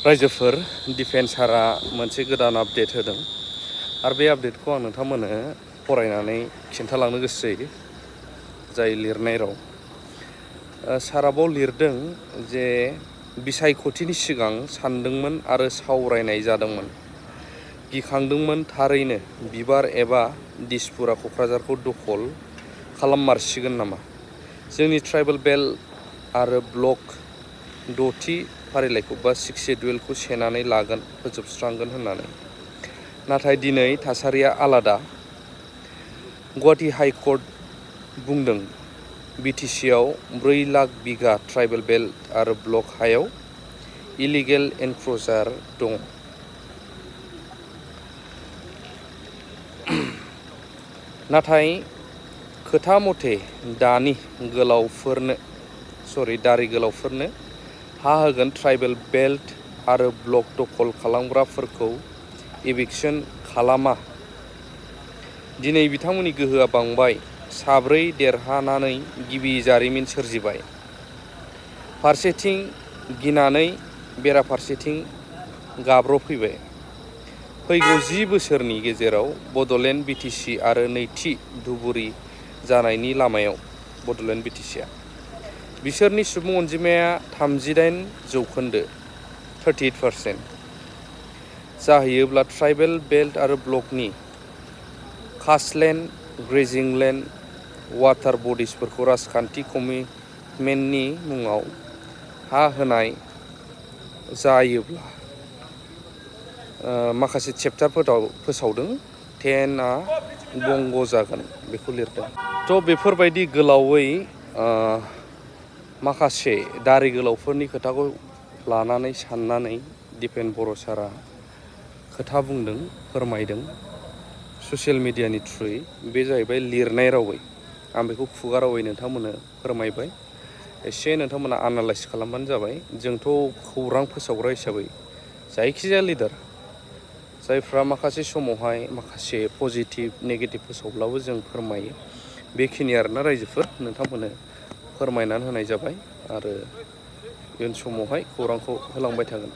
रायजोफोर दिपेन सारा मोनसे गोदान आपडेट होदों आरो बे आपडेटखौ आं नोंथांमोननो फरायनानै खिन्थालांनो गोसो जायो जाय लिरनाय राव सारा बाव लिरदों जे बिसायख'थिनि सिगां सानदोंमोन आरो सावरायनाय जादोंमोन गिखांदोंमोन थारैनो बिबार एबा दिसपुरा क'क्राझारखौ दखल खालाममारसिगोन नामा जोंनि ट्राइबेल बेल्ट आरो ब्लक द'थि फारिलाइखौ बा 6 शेड्युलखौ सेनानै लागोन फोजोबस्रांगोन होननानै नाथाय दिनै थासारिया आलादा गुवाहाटी हाइकर्ट बुंदों बिटिसिआव 4 लाख बिगा ट्राइबेल बेल्ट आरो ब्लक हायाव इलिगेल एनक्ल'जार दं नाथाय खोथा मथे दारि गोलावफोरनो हा होगोन ट्राइबेल बेल्ट आरो ब्लक दखल खालामग्राफोरखौ एभिक्सन खालामा दिनै बिथांमोननि गोहोआ बांबाय 7 देरहानानै गिबि जारिमिन सोरजिबाय फारसेथिं गिनानै बेराफारसेथिं गाब्र'फैबाय फैगौ 10 बोसोरनि गेजेराव बड'लेण्ड बिटिसि आरो नैथि धुबुरी जानायनि लामायाव बड'लेण्ड बिटिसिआ बिसोरनि सुबुं अनजिमाया 38% जाहैयोब्ला ट्राइबेल बेल्ट आरो ब्लकनि कास्टलेन्ड ग्रेजिं लेन्ड वाटार बडिसफोरखौ राजखान्थि कमिटमेन्टनि मुङाव हा होनाय जायोब्ला माखासे चेप्टारफोराव फोसावदों 10आ बंग जागोन बेखौ लिरदों थ' बेफोरबायदि गोलावै माखासे दारि गोलावफोरनि खोथाखौ लानानै साननानै दिपेन बर' सारा खोथा बुंदों फोरमायदों ससियेल मिडियानि थ्रुयै बे जाहैबाय लिरनाय रावै आं बेखौ खुगा रावै नोंथांमोननो फोरमायबाय एसे नोंथांमोना एनालाइज खालामबानो जाबाय जोंथ' खौरां फोसावग्रा हिसाबै जायखिजाया लिडार जायफ्रा माखासे समावहाय माखासे पजिटिभ नेगेटिभ फोसावब्लाबो जों फोरमायो बेखिनि आरोना रायजोफोर नोंथांमोननो फोरमायनानै होनाय जाबाय आरो इयुन समावहाय खौरांखौ होलांबाय थागोन।